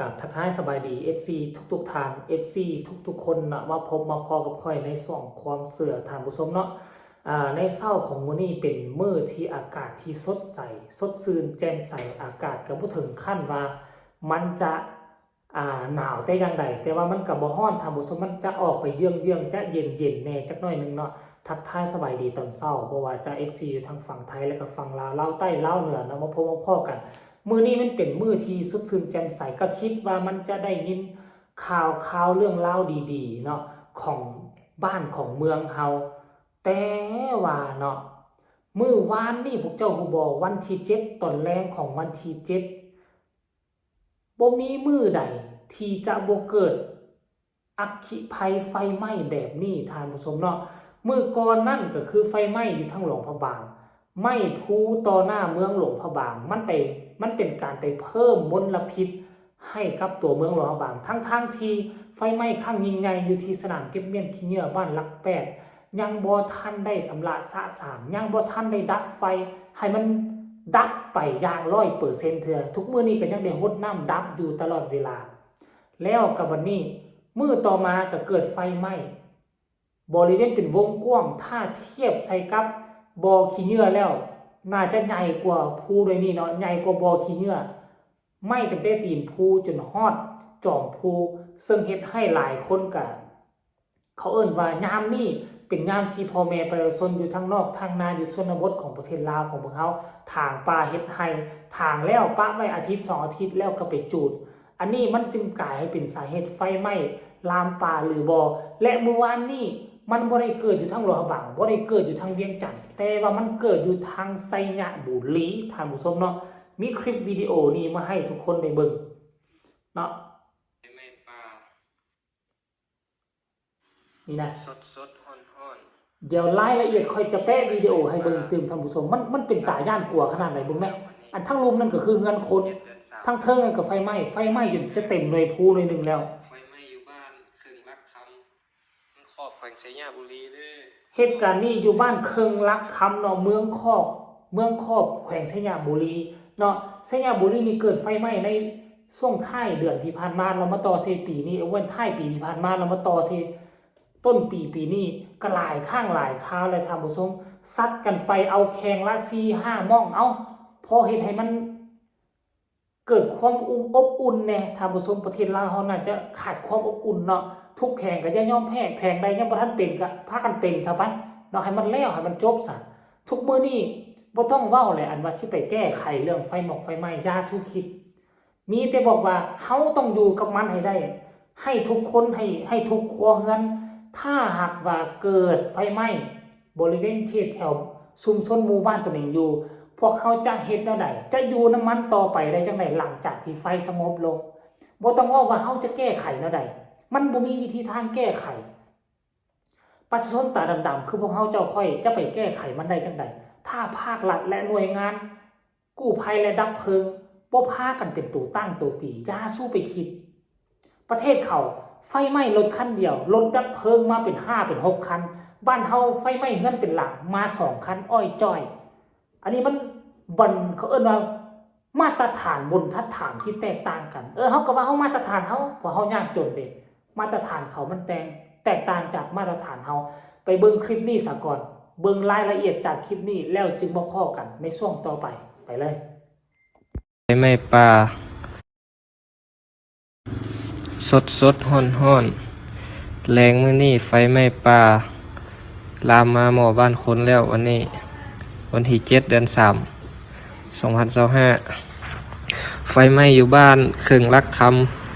ກາບທັກທາຍສະບາຍດີ ເອັຟຊີ ທຸກໆທ່ານ ເອັຟຊີ ທຸກໆຄົນເນາະ ມາພົບມາພໍ້ກັບຂ້ອຍໃນຊ່ອງຄວາມເຊື່ອ ທ່ານຜູ້ຊົມເນາະ. ອາ ໃນເຊົ້າຂອງມື້ນີ້ເປັນມື້ທີ່ອາກາດທີ່ສົດໃສ ສົດຊື່ນແຈ່ມໃສ ອາກາດກໍບໍ່ເຖິງຂັ້ນວ່າມັນຈະ ອາ ໜາວແຕ່ຢ່າງໃດ ແຕ່ວ່າມັນກໍບໍ່ຮ້ອນ ທ່ານຜູ້ຊົມ ມັນຈະອອກໄປເຢືອງໆ ຈະເຢັນໆແດ່ຈັກໜ້ອຍໜຶ່ງເນາະ. ທັກທາຍສະບາຍດີຕອນເຊົ້າ ບໍ່ວ່າຈະ ເອັຟຊີ ຢູ່ທາງຝັ່ງໄທ ແລະກໍຝັ່ງລາວ ລາວໃຕ້ ລາວເໜືອເນາະ ມາພົບມາພໍ້ກັນ. ມື້ນີ້ມັນເປັນມື້ທີ່ສົດຊື່ນແຈ່ມໃສ ກໍຄິດວ່າມັນຈະໄດ້ຍິນຂ່າວຄາວເລື່ອງລາວດີໆເນາະ ຂອງບ້ານຂອງເມືອງເຮົາ. ແຕ່ວ່າເນາະ ມື້ວານນີ້ ພວກເຈົ້າຮູ້ບໍ່ ວັນທີເຈັດ ຕອນແລງຂອງວັນທີເຈັດ ບໍ່ມີມື້ໃດທີ່ຈະບໍ່ເກີດອັກຄີໄພໄຟໄໝ້ແບບນີ້ ທ່ານຜູ້ຊົມເນາະ. ມື້ກ່ອນນັ້ນກໍຄືໄຟໄໝ້ຢູ່ທາງຫຼວງພະບາງ ໄໝ້ພູຕໍ່ໜ້າເມືອງຫຼວງພະບາງ ມັນໄປ ມັນເປັນການໄປເພີ່ມມົນລະພິດໃຫ້ກັບຕົວເມືອງຫຼວງພະບາງ ທັງໆທີ່ໄຟໄໝ້ຄັ້ງຍິ່ງໃຫຍ່ຢູ່ທີ່ສະໜາມເກັບມ້ຽນຂີ້ເຫຍື້ອບ້ານຫຼັກແປດ ຍັງບໍ່ທັນໄດ້ຊຳລະສະສາງ ຍັງບໍ່ທັນໄດ້ດັບໄຟໃຫ້ມັນດັບໄປຢ່າງຮ້ອຍເປີເຊັນເທື່ອ. ທຸກມື້ນີ້ກໍຍັງໄດ້ຫົດນ້ຳດັບຢູ່ຕະຫຼອດເວລາ. ແລ້ວກໍບັດນີ້ ມື້ຕໍ່ມາກໍເກີດໄຟໄໝ້ບໍລິເວນເປັນວົງກວ້າງ ຖ້າທຽບໃສ່ກັບບໍ່ຂີ້ເຫຍື້ອແລ້ວ ໜ້າຈະໃຫຍ່ກວ່າພູໜ້ອຍນີ້ເນາະ ໃຫຍ່ກວ່າບໍ່ຂີ້ເຫຍື້ອ ໄໝ້ຕັ້ງແຕ່ຕີນພູຈົນຮອດຈອມພູ ເຊິ່ງເຮັດໃຫ້ຫຼາຍຄົນກະ ເຂົາເອີ້ນວ່າຍາມນີ້ເປັນຍາມທີ່ພໍ່ແມ່ປະຊາຊົນຢູ່ທາງນອກທາງນາ ຢູ່ຊົນນະບົດຂອງປະເທດລາວຂອງພວກເຮົາ ຖາງປ່າເຮັດໄຮ່ ຖາງແລ້ວປະໄວ້ອາທິດສອງອາທິດ ແລ້ວກໍໄປຈູດ. ອັນນີ້ມັນຈຶ່ງກາຍໃຫ້ເປັນສາເຫດໄຟໄໝ້ລາມປ່າຫຼືບໍ່? ແລະ ມື້ວານນີ້ມັນບໍ່ໄດ້ເກີດຢູ່ທາງຫຼວງພະບາງ ບໍ່ໄດ້ເກີດຢູ່ທາງວຽງຈັນ ແຕ່ວ່າມັນເກີດຢູ່ທາງໄຊຍະບູລີ ທ່ານຜູ້ຊົມເນາະ. ມີຄລິບວິດີໂອນີ້ມາໃຫ້ທຸກຄົນໄດ້ເບິ່ງເນາະ. ໄຟໄໝ້ປ່າ ນີ້ນະ ສົດໆຮ້ອນໆ ດຽວລາຍລະອຽດຂ້ອຍຈະແປະວິດີໂອໃຫ້ເບິ່ງຕື່ມ ທ່ານຜູ້ຊົມ. ມັນ ມັນເປັນຕາຢ້ານກົວຂະໜາດໃດເບິ່ງແມ້. ອັນທາງລຸ່ມນັ້ນກໍຄືເຮືອນຄົນ ທາງເທິງນັ້ນກໍໄຟໄໝ້ ໄຟໄໝ້ຈົນຈະເຕັມໜ່ວຍພູໜ່ວຍໜຶ່ງແລ້ວ. ໄຟໄໝ້ຢູ່ບ້ານເຄິ່ງຫຼັກຄຳ ເມືອງຂອບ ແຂວງໄຊຍະບູລີເດີ. ເຫດການນີ້ຢູ່ບ້ານເຄິ່ງຫຼັກຄຳເນາະ ເມືອງຂອບ ເມືອງຂອບ ແຂວງໄຊຍະບູລີເນາະ. ໄຊຍະບູລີນີ້ເກີດໄຟໄໝ້ໃນຊ່ວງທ້າຍເດືອນທີ່ຜ່ານມາ ແລ້ວມາຕໍ່ໃສ່ປີນີ້ ເອີ ທ້າຍປີທີ່ຜ່ານມາ ແລ້ວມາຕໍ່ໃສ່ຕົ້ນປີປີນີ້ ກໍຫຼາຍຄັ້ງຫຼາຍຄາວແລ້ວ ທ່ານຜູ້ຊົມ. ຊັດກັນໄປເອົາແຂ່ງລະສີ່ຫ້າໝ່ອງ ເອົ້າ ພໍເຮັດໃຫ້ມັນ ເກີດຄວາມອຸ່ນ ອົບອຸ່ນແດ່ ທ່ານຜູ້ຊົມ. ປະເທດລາວເຮົາໜ້າຈະຂາດຄວາມອົບອຸ່ນເນາະ. ທຸກແຂວງກໍຢ່າຍອມແພ້ ແຂວງໃດຍັງບໍ່ທັນເປັນກໍພາກັນເປັນຊະໄປເນາະ ໃຫ້ມັນແລ້ວ ໃຫ້ມັນຈົບຊະ. ທຸກມື້ນີ້ບໍ່ຕ້ອງເວົ້າແຫຼະ ອັນວ່າຊິໄປແກ້ໄຂເລື່ອງໄຟໝອກໄຟໄໝ້ ຢ່າສູ່ຄິດ. ມີແຕ່ບອກວ່າເຮົາຕ້ອງຢູ່ກັບມັນໃຫ້ໄດ້ ໃຫ້ທຸກຄົນ ໃຫ້ ໃຫ້ທຸກຄົວເຮືອນ. ຖ້າຫາກວ່າເກີດໄຟໄໝ້ ບໍລິເວນເຂດແຖວຊຸມຊົນໝູ່ບ້ານຕົນເອງຢູ່ ພວກເຮົາຈະເຮັດແນວໃດ? ຈະຢູ່ນຳມັນຕໍ່ໄປໄດ້ຈັ່ງໃດ ຫຼັງຈາກທີ່ໄຟສະຫງົບລົງ? ບໍ່ຕ້ອງເວົ້າວ່າເຮົາຈະແກ້ໄຂແນວໃດ, ມັນບໍ່ມີວິທີທາງແກ້ໄຂ. ປະຊາຊົນຕາດຳໆ ຄືພວກເຮົາເຈົ້າຂ້ອຍ ຈະໄປແກ້ໄຂມັນໄດ້ຈັ່ງໃດ ຖ້າພາກລັດ ແລະ ໜ່ວຍງານ ກູ້ໄພ ແລະ ດັບເພີງ ບໍ່ພາກັນເປັນໂຕຕັ້ງໂຕຕີ. ຢ່າສູ່ໄປຄິດ ປະເທດເຂົາໄຟໄໝ້ລົດຄັນດຽວ ລົດດັບເພີງມາເປັນຫ້າເປັນຫົກຄັນ, ບ້ານເຮົາໄຟໄໝ້ເຮືອນເປັນຫຼັງມາສອງຄັນ ອ້ອຍຈ້ອຍ. ອັນນີ້ມັນ ບ່ອນ ເຂົາເອີ້ນວ່າມາດຕະຖານ ບົນທັດຖານທີ່ແຕກຕ່າງກັນ. ເອີ ເຮົາກໍວ່າເຮົາມາດຕະຖານເຮົາ ເພາະເຮົາຍາກຈົນເດ້. ມາດຕະຖານເຂົາມັນແຕງ ແຕກຕ່າງຈາກມາດຕະຖານເຮົາ. ໄປເບິ່ງຄລິບນີ້ສາກ່ອນ ເບິ່ງລາຍລະອຽດຈາກຄລິບນີ້ ແລ້ວຈຶ່ງມາພໍ້ກັນໃນຊ່ວງຕໍ່ໄປ. ໄປເລີຍ. ໄຟໄໝ້ປ່າ ສົດໆຮ້ອນໆ ແລງມື້ນີ້ໄຟໄໝ້ປ່າ ລາມມາໝໍ້ບ້ານຄົນແລ້ວ. ວັນນີ້ວັນທີເຈັດ ເດືອນສາມ ສອງພັນຊາວຫ້າ ໄຟໄໝ້ຢູ່ບ້ານເຄິ່ງຫຼັກຄຳ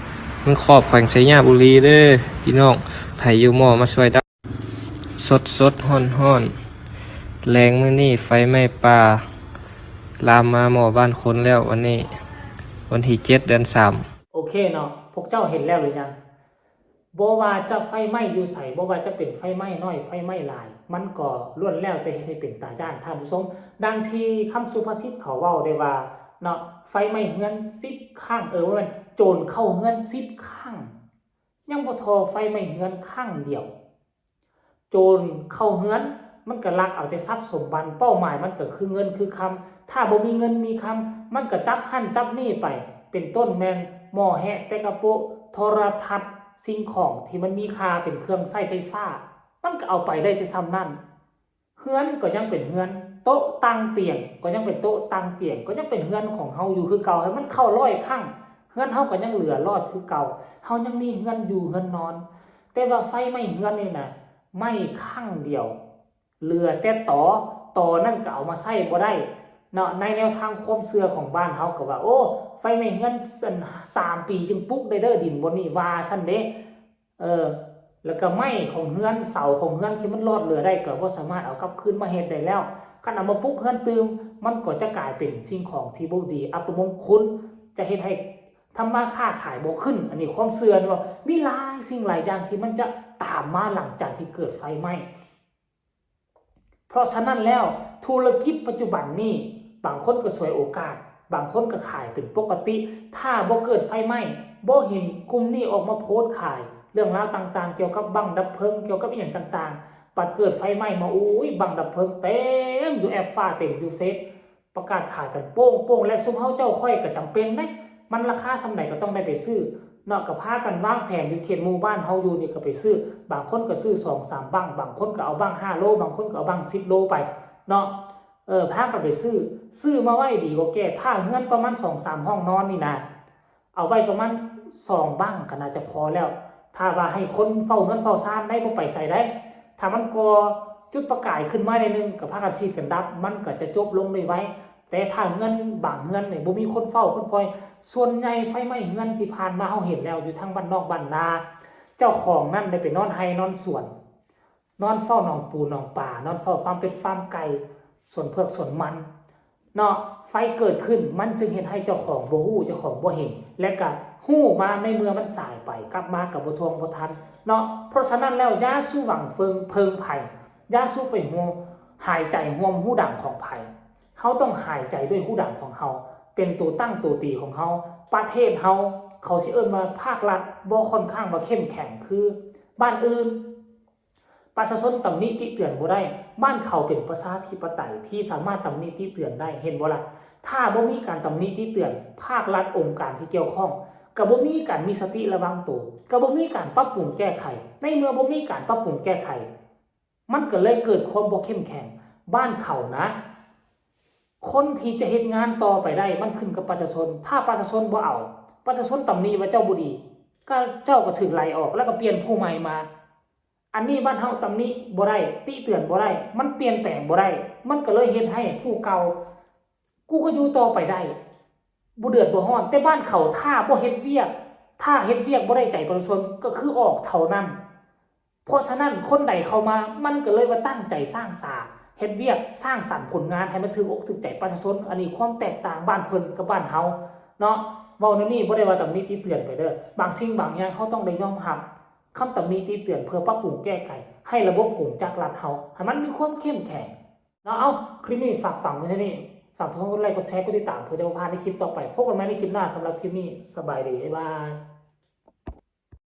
ເມືອງຂອບ ແຂວງໄຊຍະບູລີເດີພີ່ນ້ອງ. ໃຜຢູ່ໝໍ້ມາຊ່ວຍດັບ. ສົດໆຮ້ອນໆ ແລງມື້ນີ້ໄຟໄໝ້ປ່າ ລາມມາໝໍ້ບ້ານຄົນແລ້ວ. ວັນນີ້ວັນທີເຈັດ ເດືອນສາມ. ໂອເຄເນາະ ພວກເຈົ້າເຫັນແລ້ວຫຼືຍັງ? ບໍ່ວ່າຈະໄຟໄໝ້ຢູ່ໃສ ບໍ່ວ່າຈະເປັນໄຟໄໝ້ນ້ອຍ ໄຟໄໝ້ຫຼາຍ ມັນກໍລ້ວນແລ້ວແຕ່ເຮັດໃຫ້ເປັນຕາຢ້ານ ທ່ານຜູ້ຊົມ. ດັ່ງທີ່ຄຳສຸພາສິດເຂົາເວົ້າໄດ້ວ່າເນາະ ໄຟໄໝ້ເຮືອນສິບຄັ້ງ ເອີ ບໍ່ແມ່ນ ໂຈນເຂົ້າເຮືອນສິບຄັ້ງ ຍັງບໍ່ທໍ່ໄຟໄໝ້ເຮືອນຄັ້ງດຽວ. ໂຈນເຂົ້າເຮືອນ ມັນກໍລັກເອົາແຕ່ຊັບສົມບັນ ເປົ້າໝາຍມັນກໍຄືເງິນຄືຄຳ. ຖ້າບໍ່ມີເງິນມີຄຳ ມັນກໍຈັບຫັ້ນຈັບນີ້ໄປ. ເປັນຕົ້ນແມ່ນໝໍ້ແຮະ ແຕ່ກະໂປະ ໂທລະທັດ ສິ່ງຂອງທີ່ມັນມີຄ່າເປັນເຄື່ອງໃຊ້ໄຟຟ້າ ມັນກໍເອົາໄປໄດ້ແຕ່ສ່ຳນັ້ນ. ເຮືອນກໍຍັງເປັນເຮືອນ, ໂຕະຕັ່ງຕຽງກໍຍັງເປັນໂຕະຕັ່ງຕຽງ, ກໍຍັງເປັນເຮືອນຂອງເຮົາຢູ່ຄືເກົ່າ. ໃຫ້ມັນເຂົ້າຮ້ອຍຄັ້ງ ເຮືອນເຮົາກໍຍັງເຫຼືອລອດຄືເກົ່າ, ເຮົາຍັງມີເຮືອນຢູ່ເຮືອນນອນ. ແຕ່ວ່າໄຟໄໝ້ເຮືອນນີ້ນະ ໄໝ້ຄັ້ງດຽວ ເຫຼືອແຕ່ຕໍ, ຕໍນັ້ນກໍເອົາມາໃຊ້ບໍ່ໄດ້ເນາະ. ໃນແນວທາງຄວາມເຊື່ອຂອງບ້ານເຮົາກໍວ່າ ໂອ້ ໄຟໄໝ້ເຮືອນ ສາມປີຈຶ່ງປຸກໄດ້ເດີ້ ດິນບ່ອນນີ້ ວ່າຊັ້ນເດ້. ເອີ ແລ້ວກໍໄມ້ຂອງເຮືອນ ເສົາຂອງເຮືອນທີ່ມັນລອດເຫຼືອໄດ້ ກໍບໍ່ສາມາດເອົາກັບຄືນມາເຮັດໄດ້ແລ້ວ. ຄັນເອົາມາປຸກເຮືອນຕື່ມ ມັນກໍຈະກາຍເປັນສິ່ງຂອງທີ່ບໍ່ດີ ອັບປະມົງຄຸນ ຈະເຮັດໃຫ້ທຳມາຄ້າຂາຍບໍ່ຂຶ້ນ. ອັນນີ້ຄວາມເຊື່ອເນາະ, ມີຫຼາຍສິ່ງຫຼາຍຢ່າງທີ່ມັນຈະຕາມມາຫຼັງຈາກທີ່ເກີດໄຟໄໝ້. ເພາະສະນັ້ນແລ້ວ ທຸລະກິດປັດຈຸບັນນີ້ ບາງຄົນກໍສວຍໂອກາດ, ບາງຄົນກໍຂາຍເປັນປົກກະຕິ. ຖ້າບໍ່ເກີດໄຟໄໝ້ ບໍ່ເຫັນກຸ່ມນີ້ອອກມາໂພສຂາຍເລື່ອງລາວຕ່າງໆ ກ່ຽວກັບບັ້ງດັບເພີງ, ກ່ຽວກັບອີ່ຫຍັງຕ່າງໆ. ບັດເກີດໄຟໄໝ້ມາ ໂອ້ຍ ບັ້ງດັບເພີງເຕັມຢູ່ແອັບຟ້າ ເຕັມຢູ່ເຟສ ປະກາດຂາຍກັນໂປ້ງໆ ແລະ ຊຸມເຮົາເຈົ້າຂ້ອຍກໍຈຳເປັນເດ້ ມັນລາຄາສ່ຳໃດກໍຕ້ອງໄດ້ໄປຊື້ເນາະ. ກໍພາກັນວາງແຜນຢູ່ເຂດໝູ່ບ້ານເຮົາຢູ່ນີ້ກໍໄປຊື້, ບາງຄົນກໍຊື້ສອງສາມບັ້ງ, ບາງຄົນກໍເອົາບັ້ງຫ້າໂລ, ບາງຄົນກໍເອົາບັ້ງສິບໂລໄປເນາະ. ເອີ ພາກັນໄປຊື້, ຊື້ມາໄວ້ດີກວ່າແກ່. ຖ້າເຮືອນປະມານສອງສາມຫ້ອງນອນນີ້ນະ ເອົາໄວ້ປະມານສອງບັ້ງກໍໜ້າຈະພໍແລ້ວ. ຖ້າວ່າໃຫ້ຄົນເຝົ້າເຮືອນເຝົ້າຊານໄດ້ ບໍ່ໄປໃສໄດ້. ຖ້າມັນກໍ່ຈຸດປະກາຍຂຶ້ນມາໜ້ອຍໜຶ່ງ ກໍພາກັນສີດກັນດັບ, ມັນກໍຈະຈົບລົງໄດ້ໄວ. ແຕ່ຖ້າເຮືອນບາງເຮືອນນີ້ບໍ່ມີຄົນເຝົ້າຄົນຄອຍ, ສ່ວນໃຫຍ່ໄຟໄໝ້ເຮືອນທີ່ຜ່ານມາເຮົາເຫັນແລ້ວ ຢູ່ທາງບ້ານນອກບ້ານນາ, ເຈົ້າຂອງນັ້ນໄດ້ໄປນອນໄຮ່ນອນສວນ, ນອນເຝົ້າໜອງປູໜອງປາ, ນອນເຝົ້າຟາມເປັດຟາມໄກ່, ສວນເຜືອກສວນມັນເນາະ. ໄຟເກີດຂຶ້ນ ມັນຈຶ່ງເຮັດໃຫ້ເຈົ້າຂອງບໍ່ຮູ້ ເຈົ້າຂອງບໍ່ເຫັນ ແລະກະຮູ້ມາໃນເມື່ອມັນສາຍໄປ, ກັບມາກໍບໍ່ທວງບໍ່ທັນເນາະ. ເພາະສະນັ້ນແລ້ວ ຢ່າສູ່ຫວັງເພິ່ງ ເພິ່ງໃຜ, ຢ່າສູ່ໄປຫົວ ຫາຍໃຈຮ່ວມຮູດັງຂອງໃຜ. ເຮົາຕ້ອງຫາຍໃຈດ້ວຍຮູດັງຂອງເຮົາ, ເປັນໂຕຕັ້ງໂຕຕີຂອງເຮົາ. ປະເທດເຮົາ ເຂົາຊິເອີ້ນວ່າພາກລັດບໍ່ຄ່ອນຂ້າງວ່າເຂັ້ມແຂງຄືບ້ານອື່ນ. ປະຊາຊົນຕຳໜິຕິເຕືອນບໍ່ໄດ້, ບ້ານເຂົາເປັນປະຊາທິປະໄຕທີ່ສາມາດຕຳໜິຕິເຕືອນໄດ້, ເຫັນບໍ່ລະ? ຖ້າບໍ່ມີການຕຳໜິຕິເຕືອນ, ພາກລັດ ອົງການທີ່ກ່ຽວຂ້ອງ ກໍບໍ່ມີການມີສະຕິລະວັງໂຕ, ກໍບໍ່ມີການປັບປຸງແກ້ໄຂ. ໃນເມື່ອບໍ່ມີການປັບປຸງແກ້ໄຂ, ມັນກໍເລີຍເກີດຄວາມບໍ່ເຂັ້ມແຂງ. ບ້ານເຂົານະ ຄົນທີ່ຈະເຮັດງານຕໍ່ໄປໄດ້ ມັນຂຶ້ນກັບປະຊາຊົນ. ຖ້າປະຊາຊົນບໍ່ເອົາ, ປະຊາຊົນຕຳໜິວ່າເຈົ້າບໍ່ດີ, ກໍເຈົ້າກໍຖືກໄລ່ອອກ ແລ້ວກໍປ່ຽນຜູ້ໃໝ່ມາ. ອັນນີ້ບ້ານເຮົາຕຳໜິບໍ່ໄດ້, ຕິເຕືອນບໍ່ໄດ້, ມັນປ່ຽນແປງບໍ່ໄດ້, ມັນກໍເລີຍເຮັດໃຫ້ຜູ້ເກົ່າ ກູກໍຢູ່ຕໍ່ໄປໄດ້ ບໍ່ເດືອດບໍ່ຮ້ອນ. ແຕ່ບ້ານເຂົາ ຖ້າບໍ່ເຮັດວຽກ, ຖ້າເຮັດວຽກບໍ່ໄດ້ໃຈປະຊາຊົນ ກໍຄືອອກເທົ່ານັ້ນ. ເພາະສະນັ້ນ ຄົນໃດເຂົ້າມາ ມັນກໍເລີຍວ່າຕັ້ງໃຈສ້າງສາ ເຮັດວຽກສ້າງສັນຜົນງານໃຫ້ມັນຖືກອົກຖືກໃຈປະຊາຊົນ. ອັນນີ້ຄວາມແຕກຕ່າງບ້ານເພິ່ນກັບບ້ານເຮົາເນາະ. ເວົ້າແນວນີ້ບໍ່ໄດ້ວ່າຕຳໜິຕິເຕືອນໄປເດີ້. ບາງສິ່ງບາງຢ່າງເຮົາຕ້ອງໄດ້ຍອມຮັບຄຳຕຳໜິຕິເຕືອນ ເພື່ອປັບປຸງແກ້ໄຂໃຫ້ລະບົບກົງຈັກລັດເຮົາ ໃຫ້ມັນມີຄວາມເຂັ້ມແຂງເນາະ. ເອົ້າ ຄລິບນີ້ຝາກຝັງໄວ້ເທົ່ານີ້. ຝາກທຸກຄົນກົດໄລ ກົດແຊ ກົດຕິດຕາມ ເພື່ອຈະບໍ່ພາດໃນຄລິບຕໍ່ໄປ. ພົບກັນໃໝ່ໃນຄລິບໜ້າ. ສຳລັບຄລິບນີ້ ສະບາຍດີ ບາຍບາຍ.